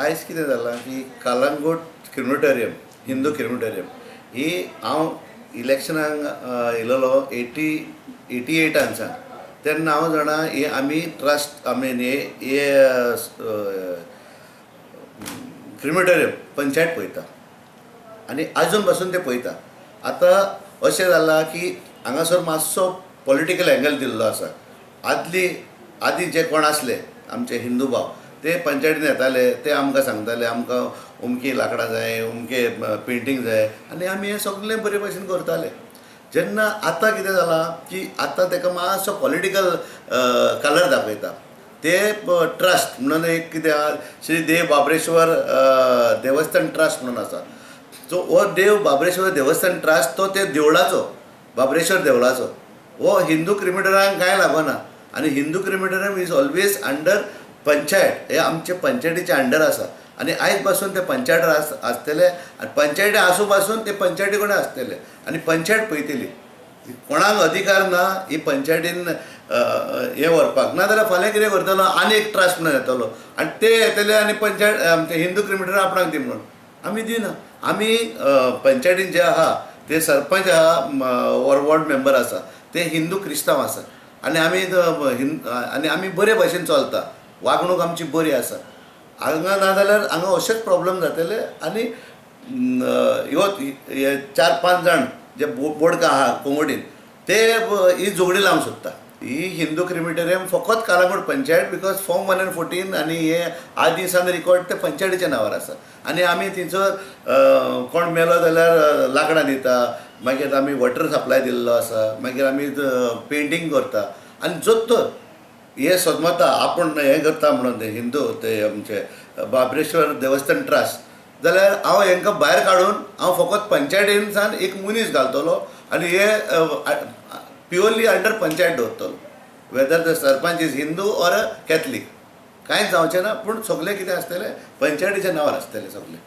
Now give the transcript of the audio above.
आयज कितें जालां की कालंगूट क्रिमिटोरियम, हिंदू क्रिमिटोरियम ही हांव इलेक्शनाक येयलेलो 88 एटानसान, तेन्ना हांव जाणा हे आमी ट्रस्ट, I mean, हे क्रिमिटोरियम पंचायत पळयता आनी आजून पासून ते पळयता. आतां अशें जालां की हांगासर मातसो पॉलिटिकल एंगल दिल्लो आसा. आदली आदी जे कोण आसले आमचे हिंदू भाव, ते पंचायतीन येताले, ते आमकां सांगताले, आमकां अमकी लांकडां जाय, अमके पेंटींग जाय आनी आमी हें सगळें बरे भशेन करताले. जेन्ना आतां कितें जालां की आतां ताका मातसो पॉलिटिकल कलर दाखयता. ते ट्रस्ट म्हणून एक कितें आहा, श्री देव बाबरेश्वर देवस्थान ट्रस्ट म्हणून आसा. सो हो देव बाबरेश्वर देवस्थान ट्रस्ट तो ते देवळाचो, बाबरेश्वर देवळाचो. हो हिंदू क्रिमिटोरियमाक कांय लागना आनी Hindu crematorium is always under panchayat. हे आमचे पंचायतीच्या अंडर आसा आनी आयज पासून ते पंचायत आसतले आनी पंचायती आसूं पासून ते पंचायती कडेन आसतले आनी पंचायत पळयतली. कोणाक अधिकार ना ही पंचायतीन हें व्हरपाक. ना जाल्यार फाल्यां कितें करतलो, आनी एक ट्रस्ट म्हणून येतलो आनी ते येतले आनी पंचायत आमचे हिंदू क्रिमिटोरियम आपणाक दी म्हणून. आमी दिना. आमी पंचायतीन जे आहा ते सरपंच आहा ऑर वॉर्ड मेंबर आसा, ते हिंदू क्रिस्तांव आसा आनी आमी आनी आमी बरे भशेन चलता, वागणूक आमची बरी आसा हांगा. नाजाल्यार हांगा अशेंच प्रॉब्लम जातले आनी ह्यो हे चार पांच जाण जे बोडका आहा कोंगोडीन, ते ही झगडी लावंक सोदता. ही हिंदू क्रिमिटोरियम फकत Calangute panchayat, because form 1 and 14 आनी हे आदी दिसान रिकॉर्ड ते पंचायतीच्या नांवार आसा. आनी आमी थंयसर कोण मेलो जाल्यार लांकडां दिता, मागीर आमी वॉटर सप्लाय दिल्लो आसा, मागीर आमी पेंटींग करता. आनी जर तर हे समजता आपूण हें करता म्हणून ते हिंदू ते आमचे बाबरेश्वर देवस्थान ट्रस्ट, जाल्यार हांव हांकां भायर काडून हांव फकत पंचायतीनसान एक मनीस घालतलो आनी हे प्युअरली अंडर पंचायत दवरतलो, whether the sarpanch is Hindu or a Catholic. कांयच जावचें ना, पूण सगळें कितें आसतलें, पंचायतीच्या नांवार आसतलें सगळें.